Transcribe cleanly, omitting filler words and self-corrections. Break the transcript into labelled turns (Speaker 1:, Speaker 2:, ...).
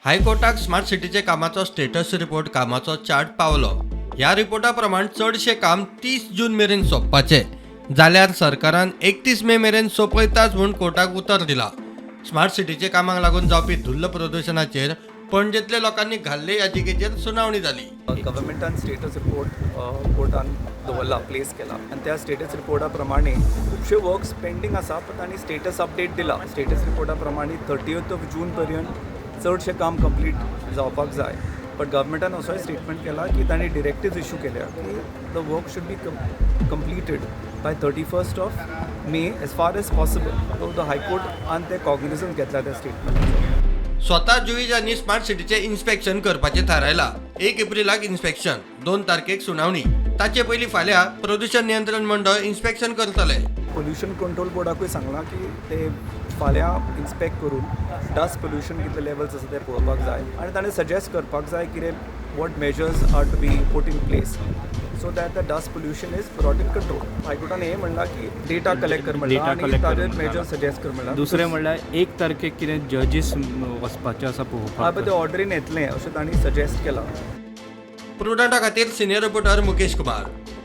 Speaker 1: हायकोर्टाक smart सिटीचे कामाचो status report, कामाचो chart पावलो. ह्या रिपोर्टा प्रमाण चडशें काम 30 जून मेरेन सोंपपाचें जाल्यार सरकारान 31 मे मेरेन सोंपयताच म्हूण कोर्टाक उतर दिलां. स्मार्ट सिटीचे कामाक लागून जावपी धुल्ल प्रदुशणाचेर पणजेंतल्या लोकांनी घाल्ले याचिकेचेर सुनावणी जाली.
Speaker 2: गव्हर्मेंटान स्टेटस रिपोर्ट कोर्टान दवरला, प्लेस केला आनी त्या स्टेटस रिपोर्टा प्रमाणे खुबशे वर्क्स पेंडींग आसा, पण तांणी स्टेटस अपडेट दिला. स्टेटस रिपोर्टा प्रमाणे 30th of जून पर्यंत चडशें काम कंप्लीट जावपाक जाय, बट गव्हर्मेंटान असोय स्टेटमेंट केला की तांणी डिरेक्टिव्स इशू केल्या की the work should be completed by 31st of May as far as possible. So the हायकोर्टान ते कॉग्निजन्स घेतला त्या स्टेटमेंटाचो.
Speaker 1: स्वता जुईजांनी स्मार्ट सिटीचे इन्स्पेक्शन करपाचें थारायलां. 1 एप्रिलाक इन्स्पेक्शन, 2 तारखेक सुनावणी. ताचे पयलीं फाल्यां प्रदुशण नियंत्रण मंडळ इन्स्पेक्शन करतले.
Speaker 2: पोल्युशन कंट्रोल बोर्डाकूय सांगलां की ते फाल्यां इन्स्पेक्ट करून डस्ट पोल्युशन कितले लेवल्स आसा ते पळोवपाक जाय आनी ताणें सजेस्ट करपाक जाय कितें, what measures are to be put in place so that the dust pollution is brought in control. हायकोर्टान हें म्हणलां की डेटा कलेक्ट कर म्हणलां
Speaker 3: Data
Speaker 2: आनी
Speaker 3: collect कर
Speaker 2: ताजेर
Speaker 3: म्हणलां.
Speaker 2: मेजर्स सजेस्ट कर म्हणलां.
Speaker 3: दुसरें म्हणल्यार 1 तारखेक कितें जजीस वचपाचे आसा
Speaker 2: हय, पण
Speaker 3: पळोवपाक.
Speaker 2: ते ऑर्डरीन येतलें अशें तांणी सजेस्ट केलां.
Speaker 1: प्रुडंटा खातीर सिनियर रिपोर्टर मुकेश कुमार.